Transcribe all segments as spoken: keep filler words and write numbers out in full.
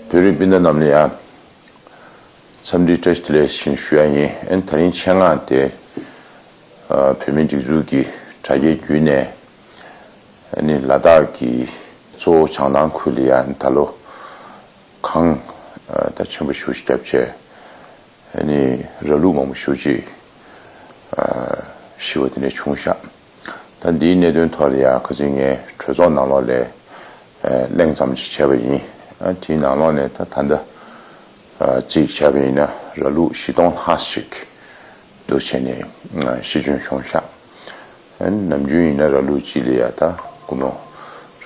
བོད་རིགས་སྤུན་ཟླ་རྣམས་ལ་ཡང་འཚམས་འདྲི་བཀྲ་ཤིས་བདེ་ལེགས་ཞུ་ཡ་ཡིན། ཨན་དེ་རིང་ཆེད་མངགས་ཏེ་ཨ་བོད་མིའི་སྒྲིག་འཛུགས་ཀྱི་དྲ་རྒྱའི་བརྒྱུད་ནས་ཨ་ནི་ལ་དྭགས་ཀྱི་གཙོ་བོ་བྱང་ཐང་ཁུལ་ལ་ཡང་ད་ལོ་གངས་ཨ་ད་ཆེན་པོ་ཞེ་པོ་ཞིག་བརྒྱབ་བྱས། ཨ་ནི་ར་ལུག་མང་པོ་ཞེ་པོ་ཅིག་ཨ་ཤི་བ་དེ་འདྲ་བྱུང་ཤག་ད་འདིའི་གནད་དོན་ཐོག་ལ་ཡང་ཁ་སང་ངས་གྲོས་ཚོགས་ནང་ལོགས་ལ་ཨ་གླེང་ཙམ་ཅིག་བྱས་པ་ཡིན། ཨ་དེའི་ནང་ལོགས་ནས་ད་ད་ལྟ་ཨ་རྩིས་བྱས་པ་ཡིན་ན་ར་ལུག་བཞི་སྟོང་ལྷག་ཞིག་འདུག་བྱས་ནས་ཨ་ཤི་སྐྱོན་བྱུང་ཤག་ཨ་ནི་ནམ་རྒྱུན་ཡིན་ན་ར་ལུག་གཅིག་ལ་ཡ་ད་སྒོར་མོ་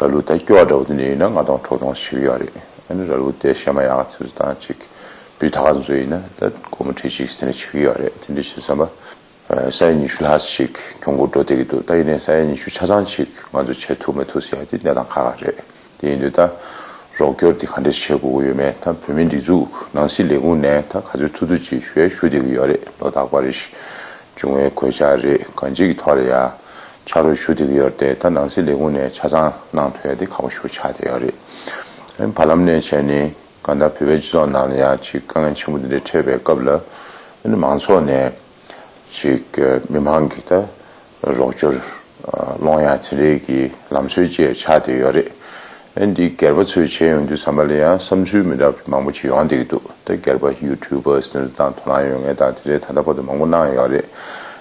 ར་ལུག་ད་སྐྱོ་བ་འདྲ་བོ་དེ་འདྲ་ཡིན་ན་ལྔ་སྟོང་དྲུག་སྟོང་ཞིག་ཡོད་རེད། ཨ་ནི་ར་ལུག་དེ་བཤད་མ་ཡག་ཚོད་དང་ཅིག་སྤུས་དག་ཚོ་ཡིན་ན་ད་སྒོར་མོ་ཁྲི་གཅིག་དེ་འདྲ་ཞིག་ཡོད་རེད། དེ་འདྲ་བྱས་ཙང་པ་ཨ་ས་ཡ་ཉི་ཤུ་ལྷག་ཞིག་གྱོང་གུན་འགྲོ་བསྡད་ཀྱི་འདུག་ད་ཡིན་ནའི་ས་ཡ་ཉི་ཤུ་ཆ་ཚང་ཞིག་ང་ཚོ་བྱེད་ཐུབ་མ་ཐུབ་ཟེར་ཡ་དེ་གནས་སྟངས་ཁག་ཁག་རེད། དེ་ཡིན་དུས་ད་རོགས་སྐྱོར་དེ་ག་འདྲས་བྱེད་དགོས་ཀྱི་ཡོད་མེད་ད་བོད་མིའི་སྒྲིག་འཛུགས་ནང་སྲིད་ལས་ཁུངས་ནས་ད་ག་ཚོད་ཐུབ་ཐུབ་ཅིག་ཞུ་ཡ་ཞུ་བསྡད་ཀྱི་ཡོད་རེད། ལོ་རྟག་པར་རེ་བཞིན་བྱུང་བའི་གོད་ཆག་རེད། གང་ཅིའི་ཐོག་ལ་ཡ་ཕྱག་རོགས་ཞུ་བསྡད་ཀྱི་ཡོད་རེད་དེ་ད་ནང་སྲིད་ལས་ཁུངས་ནས་ཆ་ཚང་གནང་ཐུབ་ཡ་དེ་ཁག་པོ་ཞེ་པོ་ཆགས་བསྡད་ཡོད་རེད། བར་ལམ་ནས་བྱས་ནས་གང་ལྟར་བོད་པའི་སྤྱི་ཚོགས་ནང་ལ་ཡ་ཅིག་དཀའ་ངལ་ཆེན་པོ་འདི་འདྲ་འཕྲད་པའི་སྐབས་ལ་ཨ་ནི་མང་ཚོགས་ནས་ཅིག་མི་མང་གི་ད་རོགས་སྐྱོར་སློང་ཡ་དེ་འདྲའི་གི་ལམ་སྲོལ་ཅིག་ཆགས་བསྡད་ཡོད་རེད། ཨ་ནི་འདི་སྒེར་པ་ཚོས་བྱས་ཡོང་དུས་ཙམ་པ་ལ་ཡང་བསམ་ཚུལ་མི་འདྲ་བ་མང་པོ་ཅིག་ཡོང་བསྡད་ཀྱི་འདུག་ད་སྒེར་པ་ཡུ་ཊུབ་པར་དེ་ཚོ་དང་དོ་སྣང་ཡོད་མཁན་དང་དེ་འདྲའི་ད་ལྟ་བར་དུ་མང་པོ་གནང་ཡོད་རེད།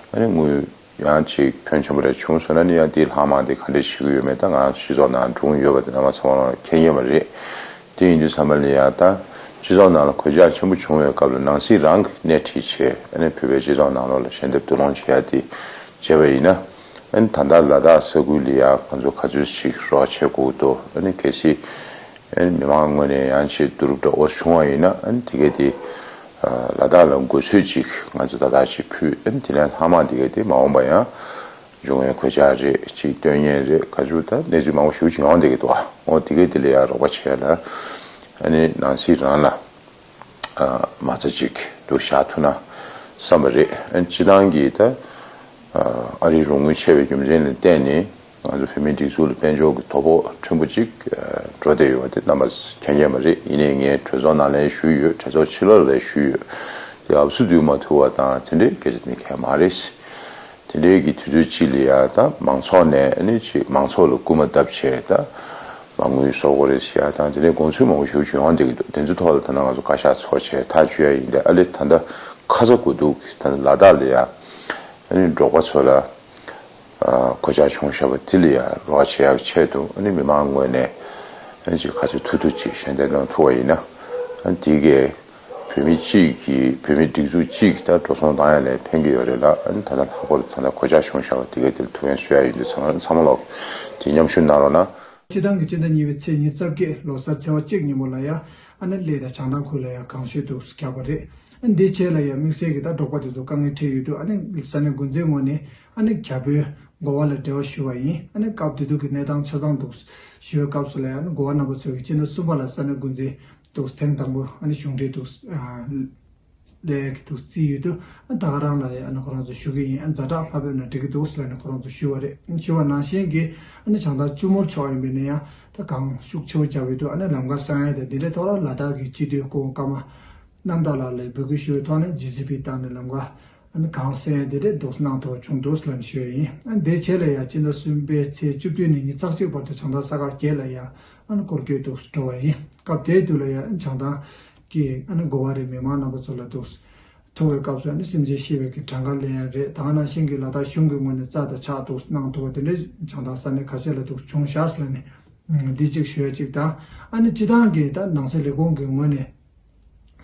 ཨ་ནི་དངུལ་ཡང་ཅིག་ཕོན་ཆེན་པོ་རེ་བྱུང་སོང་ན་ནི་ཡང་དེའི་ལྷག་མ་དེ་ག་འདྲས་བྱེད་ཀྱི་ཡོད་མེད་ད་ང་རང་ཚོ་སྤྱི་ཚོགས་ནང་སྒྲུང་ཡོད་པ་དེ་རྣམ་པ་ཚང་མ་མཁྱེན་ཡོད་པ་རེད། དེ་ཡིན་དུས་ཙམ་པ་ལ་ཡང་ད་སྤྱི་ཚོགས་ནང་ལ་གོད་ཆག་ཆེན་པོ་བྱུང་བའི་སྐབས་ལ་ནང་སྲིད་རང་གིས་སྣེ་ཁྲིད་བྱས་ཨ་ནི་བོད་པའི་སྤྱི་ཚོགས་ནང་ལོགས་ལ་ཞལ་འདེབས་བསྡུ་སློང་བྱེད་ཡ་དེ་བྱས་པ་ཡིན་ན། ཨ་ནི་ད་ལྟ་ལ་དྭགས་ས་ཁུལ་ལ་ཡང་ང་ཚོ་ག་ཚོད་ཅིག་རོགས་བྱེད་དགོས་འདུག་ཨ་ནི་གལ་སྲིད་ཨ་ནི་མི་མང་ངོས་ནས་ཡང་ཅིག་བསྡུ་རུབ་འདྲ་བོ་བྱུང་བ་ཡིན་ན་ཨ་ནི་དེ་གས་དེ་ལ་དྭགས་ལ་འགོ་ཚུགས་ཅིག་ང་ཚོ་ད་ལྟ་ཅིག་ཕུལ། ཨ་ནི་དེ་ལས་ལྷག་མ་དེ་གས་དེ་མ་འོངས་པ་ཡང་འབྱུང་བའི་གོད་ཆག་རེད་ཅིག་སྟོན་ཉེན་རེད། ག་ཚོད་ད་གནས་ཚུལ་མང་པོ་ཞེ་པོ་ཅིག་ཡོང་བསྡད་ཀྱི་འདུག་ཨ་འོ་དེ་གས་དེ་ལ་ཡང་རོགས་པ་བྱས་ལ་ཨ་ནི་ནང་སྲིད་རང་ལ་མ་རྩ་ཅིག་ཏུ་བཞག་ཐུབ་ན་བསམ་པ་རེད། ཨ་ནི་སྤྱི་བཏང་གི་ད་ཨ་རིའི་རོགས་དངུལ་ཆེ་བའི་རྒྱུ་མཚན་ལ་བརྟེན་ནས་ང་ཚོ་བོད་མིའི་སྒྲིག་འཛུགས་ལ་དཔལ་འབྱོར་གྱི་དོ་ཕོག་ཕྲན་བུ་ཅིག་འགྲོ་བསྡད་ཡོད་པ་དེ་རྣམ་པ་མཁྱེན་མཁྱེན་པ་རེད། ཡིན་ནའི་ངས་གྲོས་ཚོགས་ནང་ལ་ཞུས་ཡོད། གྲོས་ཚོགས་ཕྱི་ལོགས་ལ་ཞུས་ཡོད། དེ་ཨབ་སུ་བསྡུ་མ་ཐུབ་པ་དང་དེ་འདྲའི་སྐད་ཆ་དེ་གང་ཡང་མ་རེད། དེ་འདྲའི་གི་དུས་ཚོད་ཅིག་ལ་ཡ་ད་མང་ཚོགས་ནས་ཨ་ནི་ཅིག་མང་ཚོགས་ལ་སྐུལ་མ་བཏབ་བྱས་ད་མ་དངུལ་གསོག་དགོས་རེད་ཟེར་ཡ་དང་དེ་འདྲའི་དགོངས་ཚུལ་མང་པོ་ཞེ་པོ་ཅིག་ཡོང་བསྡད་ཀྱི་འདུག་དེ་ཚོའི་ཐོག་ལ་ད་ནང་ང་ཚོ་བཀའ་ཤག་ཚོགས་བྱས་ཐག་གཅོད་ཡ་ཡིན་ད་ཨ་ལེ་ད་ལྟ་ཁ་ཚ་དགོས་འདུག་ད་ལྟ་ལ་དྭགས་ལ་ཡ་ཨ་ནི་འབྲོག་པ་ཚོ་ལ་གོད་ཆག་བྱུང་བཞག་པ་དེ་ལ་ཡ་རོགས་བྱེད་ཡག་ཆེད་དུ་ཨ་ནི་མི་མང་ངོས་ནས་ཨ་ནི་ཅིག་ག་ཚོད་ཐུབ་ཐུབ་ཅིག་ཞལ་འདེབས་གནང་ཐུབ་པ་ཡིན་ན་ཨ་ནི་དེ་གས་བོད་མི་གཅིག་གིས་བོད་མི་སྒྲིག་འཛུགས་གཅིག་གིས་ད་འགྲོ་སོང་བཏང་ཡ་ལ་ཕན་གྱི་ཡོད་རེད་ལ། ཨ་ནི་ད་ལྟ་ལྷག་པར་དུ་ད་ལྟ་གོད་ཆག་བྱུང་བཞག་པ་དེ་གས་དེར་ཐུགས་ཕན་གསོས་ཡ་ཡིན་དུས་ཚང་མ་ཚང་མ་ལོག་དེ་མཉམ་ཞུགས་གནང་རོགས་གནང་། སྤྱི་བཏང་གི་སྤྱི་ཟླ་གཉིས་པའི་ཚེས་ཉི་ཤུ་རྩ་བརྒྱད་ལོ་གསར་ཚེས་པ་གཅིག་ཉིན་མོ་ལ་ཡ་ཨ་ནི་གླེ་དང་བྱང་ཐང་ཁུལ་ལ་ཡ་གངས་ཤུགས་འདུག་བརྒྱབ་པ་རེད། ཨ་ནི་འདི་རྗེས་ལ་ཡ་དམིགས་བསལ་གྱི་ད་འབྲོག་པ་དེ་ཚོ་དཀའ་ངལ་འཕྲད་ཡོད་དུས་ཨ་ནི་ས་གནས་འགོ་འཛིན་ངོས་ནས་ཨ་ནི་བརྒྱ་དཔོན་འགོ་བ་ལ་འབྲེལ་བ་ཞུས་པ་ཡིན། ཨ་ནི་སྐབས་དེ་དུས་ཀྱི་གནས་སྟངས་ཆ་ཚང་འདུག་ཞུ་བའི་སྐབས་སུ་ལ་ཡ་ཨ་ནི་འགོ་བ་རྣམ་པ་ཚོས་ཀྱི་སྤྱི་ཟླ་གསུམ་པ་ལ་ས་གནས་འགོ་འཛིན་འདུག་ཐེངས་དང་པོ་ཨ་ནི་གཞུང་འབྲེལ་འདུག་ཨ། ལས་ཀྱི་འདུག་རྩིས་ཡོད་དུས་ཨ་ད་ག་རང་ལ་ཡང་ཨ་ནི་ཁོ་རང་ཚོ་ཞུ་གི་ཡིན། ཨ་ཛ་དྲག་ལྷག་ཕེབས་ན་འགྲིག་གི་འདུག་ཟེར་ནས་ཁོ་རང་ཚོ་ཞུ་བ་རེད། ཞུ་བ་ནང་བཞིན་གྱི་ཨ་ནི་བྱང་ཐང་ཆུ་མུར་ཕྱོགས་ཡིན་པས་ན་ཡང་ད་གངས་ཤུགས་ཆེ་བོ་བརྒྱབ་ཡོད་དུས་ཨ་ནི་ལམ་ཁ་གསང་ཡ་དང་འདི་འདྲའི་ཐོག་ལ་ལ་དྭགས་ཀྱི་སྤྱི་འཐུས་སྐུ་ངོ་ཀརྨ་རྣམ་དག་ལགས་ལ་འབོད་སྐུལ་ཞུ་བའི་ཐོག་ནས་ཇེ་སི་བི་བཏང་ནས་ལམ་ཁ་ཨ་ནི་གངས་སེང་ཡ་འདི་འདྲའི་འདུག་གནང་ཐུབ་པ་བྱུང་འདུག་ཟེར་ནས་ཞུ་ཡ་ཡིན། ཨ་ནི་དེ་རྗེས་ལ་ཡང་སྤྱི་ཟླ་གསུམ་པའི་ཚེས་བཅུ་བདུན་ནས་ཉི་ཤུ་རྩ་གཅིག་བར་དུ་བྱང་ཐང་ས་ཁག་བརྒྱད་ལ་ཡང་ཨ་ནི་སྐོར་སྐྱོད་འདུག་འགྲོ་བ་ཡིན། སྐབས་དེའི་དུས་ལ་ཡང་བྱང་ཐང་གི་ཨ་ནི་འགོ་བ་རེད། མི་མང་རྣམ་པ་ཚོ་ལ་འདུག་ཐུག་པའི་སྐབས་སུ་ཨ་ནི་སེམས་ཅན་ཤི་བའི་གི་གྲངས་ཀ་ལེན་ཡ་རེད། ད་ག་ནང་བཞིན་གྱི་ལ་དྭགས་གཞུང་གི་ངོས་ནས་རྩྭ་དང་ཆག་འདུག་གནང་ཐུབ་པ་དེ་འདྲའི་བྱང་ཐང་ས་གནས་ཁ་ཤས་ལ་འདུག་བྱུང་བཞག་ཟེར་ནས་འདི་གཅིག་ཞུ་ཡ་གཅིག་དང་། ཨ་ནི་སྤྱི་བཏང་གི་ད་ནང་སྲིད་ལས་ཁུངས་ཀྱི་ངོས་ནས་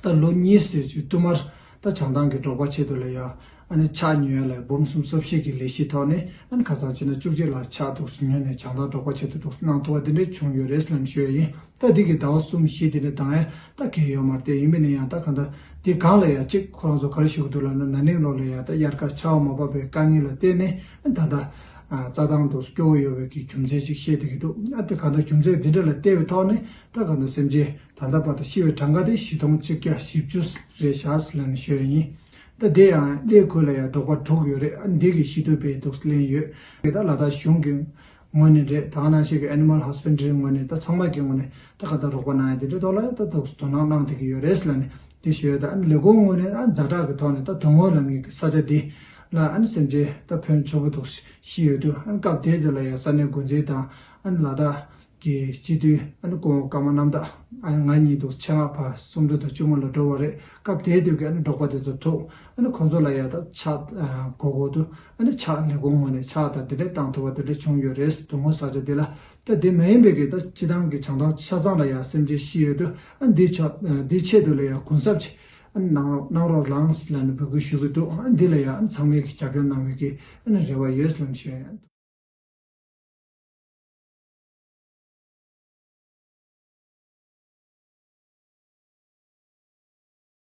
ད་ལོ་གཉིས་ཟེར་ཅིག་བསྟུད་མར་ད་བྱང་ཐང་གི་འབྲོག་པ་ཆེད་དུ་ལ་ཡ་ཨ་ནི་ཆག་ཉོ་ཡ་ལ་འབུམ་གསུམ་སོ་བཞི་གི་ལས་གཞི་ཐོག་ནས་ཨ་ནི་ཁ་སང་ཕྱི་ཟླ་བཅུ་གཅིག་ལ་ཆག་འདུག་ཉོས་ནས་བྱང་ཐང་འབྲོག་པ་ཆེད་དུ་འདུག་གནང་ཐུབ་པ་དེ་འདྲ་བྱུང་ཡོད་རེད་ཟེར་ནས་ཞུ་ཡ་ཡིན། ད་འདི་གི་ཟླ་བ་གསུམ་བཞི་དེ་འདྲ་དང་ཡ་ད་གལ་ཡོད་མ་རེད། དེ་ཡིན་པས་ན་ཡང་ད་གང་ལྟར་འདི་སྒང་ལ་ཡ་གཅིག་ཁོ་རང་ཚོ་ག་རེ་ཞུ་གི་འདུག་ལབ་ན་ན་ནིང་ལོ་ལ་ཡ་ད་དབྱར་ཁ་ཆར་པ་མ་བབས་པའི་དཀའ་ངལ་ལ་བརྟེན་ནས་ད་ལྟ་རྩྭ་ཐང་དུ་སྐྱོ་བོ་ཡོད་པའི་གི་རྒྱུ་མཚན་ཅིག་བཤད་བསྡད་ཀྱི་འདུག་ཨ་དེ་གང་ལྟར་རྒྱུ་མཚན་འདི་འདྲ་ལ་བལྟས་པའི་ཐོག་ནས་ད་གང་ལྟར་སེམས་ཅན་ད་ལྟ་བར་དུ་ཤི་བའི་གྲངས་ཀ་དེ་བཞི་སྟོང་གཅིག་བརྒྱ་བཞི་བཅུ་རེད་བཞག་ཟེར་ལབ་ནས་ཞུ་ཡ་ཡིན། ད་དེ་ཡང་གླེ་ཁུལ་ལ་ཡང་འབྲོག་པ་དྲུག་ཡོད་རེད། ཨ་འདི་གི་ཤི་དོ་པའི་འདུག་གླེང་ཡོད་རེད། ད་ལ་དྭགས་གཞུང་གི་ ངོས་ནས་རེད། ད་ག་ནང་བཞིན་གྱི་Animal Husbandry ངོས་ནས་ད་ཚང་མ་གི་ངོས་ནས་ད་ག་ད་རོགས་པ་གནང་ཡ་དེ་འདྲའི་ཐོག་ལ་ད་ཐུགས་སུ་དོ་སྣང་གནང་བསྡད་ཀྱི་ཡོད་རེད་ལབ་ནས་དེ་ཞུ་ཡ། ད་ཨ་ནི་ལས་ཁུངས་ངོས་ནས་ཨ་ཛ་དྲག་གི་ཐོག་ནས་ད་དོན་དངོས་ལ་ངེད་ཀྱི་ས་ཆ་འདི་ལ་ཨ་ནི་སེམས་ཅན་ད་ཕོན་ཆེན་པོ་འདུག་ཤི་ཡོད་དུས། ཨ་ནི་སྐབས་དེ་དུས་ལ་ཡ་ས་གནས་འགོ་འཛིན་དང་ཨ་ནི་ལ་དྭགས་ཀྱི་སྤྱི་འཐུས་ཨ་ནི་སྐུ་ངོ་ཀརྨ་རྣམ་དག་ཨ་ནི་ང་གཉིས་འདུག་ཆེད་མངགས་ཕར་སུམ་མདོ་དང་བཅུ་དངོས་ལ་འགྲོ་བ་རེད། སྐབས་དེ་དུས་ཀྱི་ཨ་ནི་འབྲོག་པ་དེ་ཚོ་ཐུག་ཨ་ནི་ཁོང་ཚོ་ལ་ཡ་ད་ཕྱག་གོ་གོ་དུས་ཨ་ནི་ཕྱག་ལས་ཁུངས་ངོས་ནས་ཕྱག་དང་དེ་འདྲས་བཏང་ཐུབ་པ་དེ་འདྲས་བྱུང་ཡོད་རེད། དོན་དངོས་ས་ཆ་དེ་ལ། ད་དེ་མ་ཡིན་པའི་གི་ད་སྤྱི་བཏང་གི་བྱང་ཐང་ཆ་ཚང་ལ་ཡ་སེམས་ཅན་ཤི་ཡོད་དུས་ཨ་ནི་འདི་ཆ་འདི་ཆེད་དུ་ལ་ཡ་གུན་གསབ་ཅིག་ཨ་ནི་གནང་གནང་རོགས་གནང་ལབ་ནས་འབོད་སྐུལ་ཞུ་གི་འདུག་ཨ་ནི་འདི་ལ་ཡ་ཨ་ནི་ཚང་མས་གི་རྒྱབ་སྐྱོར་གནང་བའི་གི་ཨ་ནི་རེ་བ་ཡོད་ལབ་ནས་ཞུ་ཡ་ཡིན།